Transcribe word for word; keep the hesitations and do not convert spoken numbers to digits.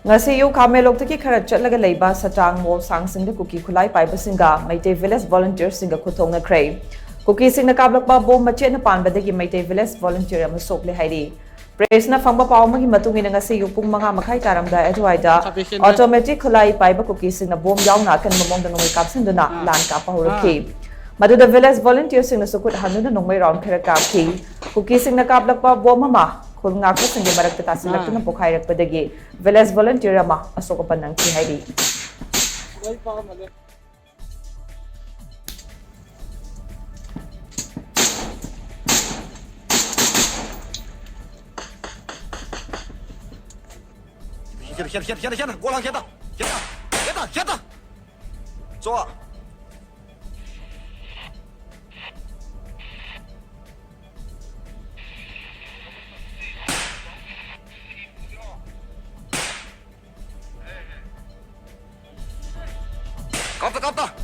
ꯉꯁꯤ ꯑꯌꯨꯛ ꯈꯥꯃꯦꯟꯂꯣꯛꯇꯒꯤ ꯈꯔ ꯆꯠꯂꯒ ꯂꯩꯕ ꯁꯇꯥꯡ ꯃꯣꯜꯁꯥꯡꯁꯤꯡꯗ ꯀꯨꯀꯤ ꯈꯨꯠꯂꯥꯏ ꯄꯥꯏꯕꯁꯤꯡꯒ ꯃꯩꯇꯩ village volunteerꯁꯤꯡꯒ ꯈꯨꯠꯊꯣꯛꯅꯈ꯭ꯔꯦ꯫ ꯀꯨꯀꯤꯁꯤꯡꯅ ꯀꯥꯞꯂꯛꯄ ꯕꯣꯝ ꯃꯆꯦꯠꯅ ꯄꯥꯟꯕꯗꯒꯤ ꯃꯩꯇꯩ village volunteer ꯑꯃ ꯁꯣꯛꯂꯦ ꯍꯥꯏꯔꯤ꯫ Pressꯅ ꯐꯪꯕ ꯄꯥꯎ ꯑꯃꯒꯤ ꯃꯇꯨꯡ ꯏꯟꯅ ꯉꯁꯤ ꯑꯌꯨꯛ ꯄꯨꯡ ꯃꯉꯥ ꯃꯈꯥꯏ ꯇꯥꯔꯝꯗꯥꯏ ꯑꯗꯨꯋꯥꯏꯗ automatic ꯈꯨꯠꯂꯥꯏ ꯄꯥꯏꯕ ꯀꯨꯀꯤꯁꯤꯡꯅ ꯕꯣꯝ ꯌꯥꯎꯅ ꯑꯀꯟꯕ ꯃꯑꯣꯡꯗ ꯅꯣꯡꯃꯩ ꯀꯥꯞꯁꯤꯟꯗꯨꯅ ꯂꯥꯟ ꯀꯥꯞꯄ ꯍꯧꯔꯛꯈꯤ꯫ ꯃꯗꯨꯗ village volunteerꯁꯤꯡꯅꯁꯨ ꯈꯨꯠ ꯍꯟꯗꯨꯅ ꯅꯣꯡꯃꯩ round ꯈꯔ ꯀꯥꯞꯈꯤ꯫ ꯀꯨꯀꯤꯁꯤꯡꯅ ꯀꯥꯞꯂꯛꯄ ꯕꯣꯝ ꯑꯃ ꯈꯨꯜ ꯉꯥꯛꯄꯁꯤꯡꯒꯤ ꯃꯔꯛꯇ ꯇꯥꯁꯤꯜꯂꯛꯇꯨꯅ ꯄꯣꯈꯥꯏꯔꯛꯄꯗꯒꯤ village volunteer ꯑꯃ ꯑꯁꯣꯛ ꯑꯄꯟ ꯅꯪꯈꯤ ꯍꯥꯏꯔꯤ꯫ ꯀꯥꯞꯇ, ꯀꯥꯞꯇ꯫